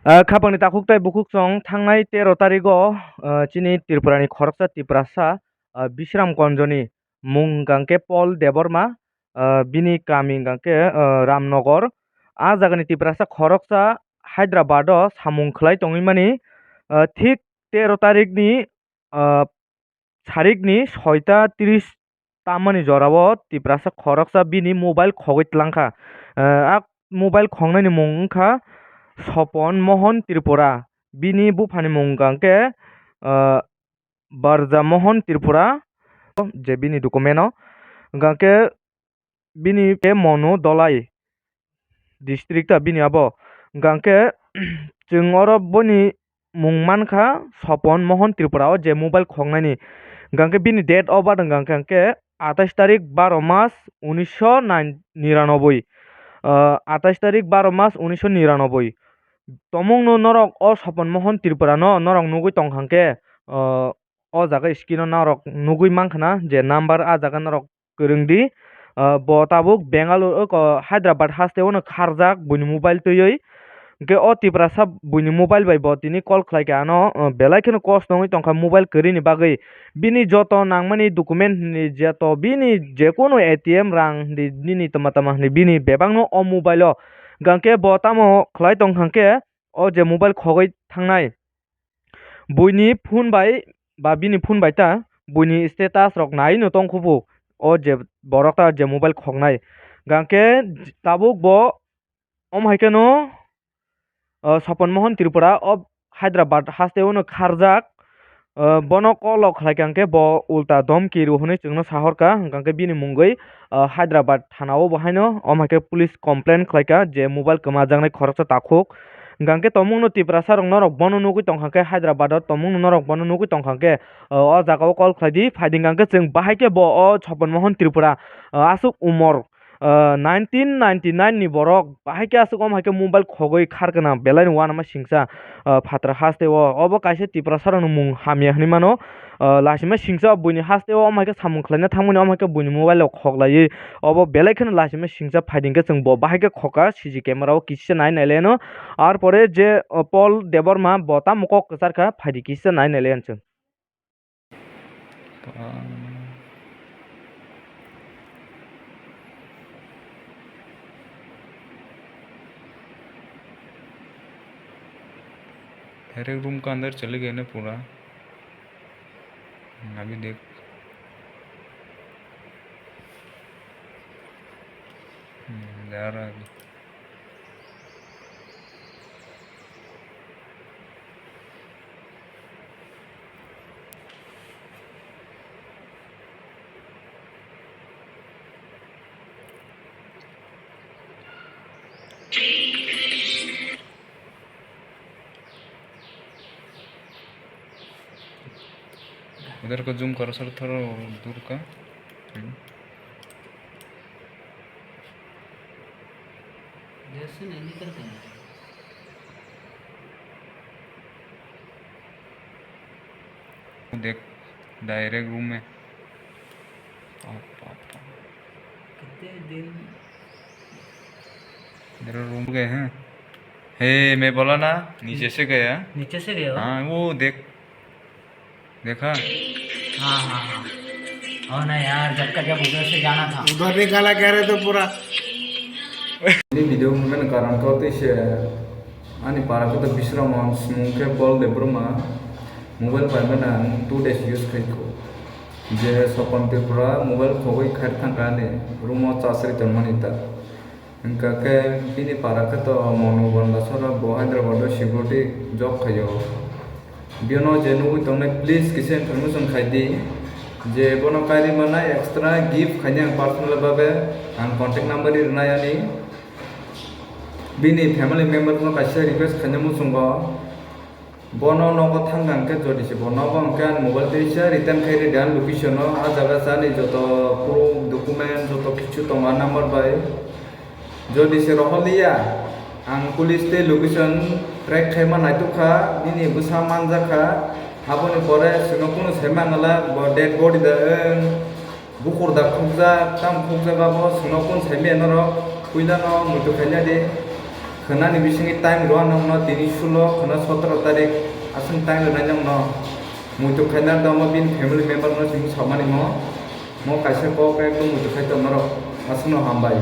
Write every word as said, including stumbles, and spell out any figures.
Ah, khapangni takhuk tei bukhuk chwng thangnai tero tarigo, ah, chini Tripurani khoroksa Tiprasa, ah, Bisram Konjoni mung hwnkha khe Paul Debbarma, ah, bini kami hwnkha khe, ah, Ramnogor. Ah jagani Tiprasa khoroksa Hyderabad o samung khlai tongwi mani, ah, thik tero tarikni, ah, sarikni soita tris tammani jorao Tiprasa khoroksa bini mobile khogwi tlangkha. Ah, a mobile khongnani mung wngkha Sopon Mohon Tripura. Bini buphani mung hwnkha khe, ah, Barja Mohon Tripura, je bini document o. Hwnkha khe bini khe Monu Dolai district ta bini abo. Hwnkha khe chwng oro boni mung mankha Sopon Mohon Tripura o je mobile khoknani. Hwnkha khe bini date of birth hwnkha khe atais tarik baro mas unisho niranoboi. Ah, atais tarik baro mas unisho niranoboi. Tomungno norok o Sopon Mohon Tripura no norok nugwi tongkha khe, ah, o jaga screen o norok nugwi mankha na je number a jaga norok kwrwng di. Ah, bo tabuk Bengaluru, oko Hyderabad haste o no kharjak buini mobile twiwi. Hwnkhe o Tiprasa buini mobile bai bo tini call khlai kha ano, ah, belai kheno kosto wngwi tongkha mobile kwrwini bagwi. Bini joto nangmani document ni joto bini jekunu A T M rang di nini tama tama hinwi bini bebakno o mobile o. Hwnkhe bo tamo khlai tongkha khe o je mobile khogwi thangnai. Buini phone bai ba bini phone bai ta buini status rok nai no tong khubu o je borok ta je mobile khoknai. Hwnkhe tabuk bo om hai kheno, ah, Sopon Mohon Tripura o Hyderabad haste o no kharjak. Ah, bono call o khlai kha hwnkhe bo ulta domki rw hwnwi chwngno sahorkha, hwnkha khe bini mungwi, ah, Hyderabad thana o bo haino om hai khe police complaint khlai kha je mobile kwmajaknai khoroksa takhuk. Hwnkha khe tomungno Tiprasa rok norok bono nugwi tongkha khe Hyderabad o tomungno norok bono nugwi tongkha khe, ah, o jaga o call khlai di, phaidi hwnkha khe chwng bahai khe bo o Sopon Mohon Tripura, ah, aswk umor, ah, nineteen ninety nine ni borok bahai khe aswk om hai khe mobile khogwi kharkana belai ni uanama singsa, ah, phatra haste o. Obo kaisa Tiprasa rokni mung hamya hinwi mano. Ah, lasima singsa buini haste o om hai khe samung khlaina thangmani om hai khe buini mobile rok khoklaiwi obo belai kheno lasima singsa phaidi hwnkhe chwng bo bahai khe khokha C C camera o kisa nai nai le no. Ar pore je, ah, Paul Debbarma bo tamo kok kwchar kha phaidi kisa nai nai le chwng. हर एक रूम का अंदर चले गए ना पूरा। अभी देख। हम्म, जा रहा है अभी। उधर को जूम करो सर, थोड़ा दूर का। हम्म। जैसे नहीं निकलते हैं। देख, डायरेक्ट रूम में। पाप, पाप, पाप। कितने दिन? इधर रूम गए हैं। हे, मैं बोला ना, नीचे से गया। नीचे से गया हो? हाँ, वो देख। देखा? हाँ, हाँ, हाँ। और ना यार, जब का जब उधर से जाना था। उधर निकाला कह रहे तो पूरा। Ini video mungkin karan kau tu se ani para kau tu Bisramon smung ke Paul Debbarma mobile pai mana two days use khai ko. Je Sopon Tripura mobile khogoi khai thangka ani room o charge ri tongmani ta. Hwnkha khe bini para khe to Monu Gonda sora bo Hyderabad o security job khaio. Biyano je nugwi tongnai, please kisa information khai di je bono kairi manai extra gift khaini ang personal babe ang contact number ri rwnai ani. Bini family member no kaisa request khaina muchungo. Bono nogo thangkha hwnkhe jodi se bo nogo hwnkhe ani mobile teisa return khai ridi ani location o, ah jaga se ani joto proof, document joto kichu tongo ah number bai. Jodi se rohorliya, ang police tei location track khaima naitukha, nini bwsa manjakha, aboni pore chwngno kunu sai mangala bo dead body da wng. Bukur da khukjak, tamo khukjak abo chwngno kun saimaya norok, puilano muitu khainadi. Khwnani bisingo time rw nokno tini sulo khwna sotoro tarik aswk time rwnai nokno muitu khaina domo bini family member no chini samani mo mo kaisa kok ekdom muitu khai tongmarok aswkno hambai.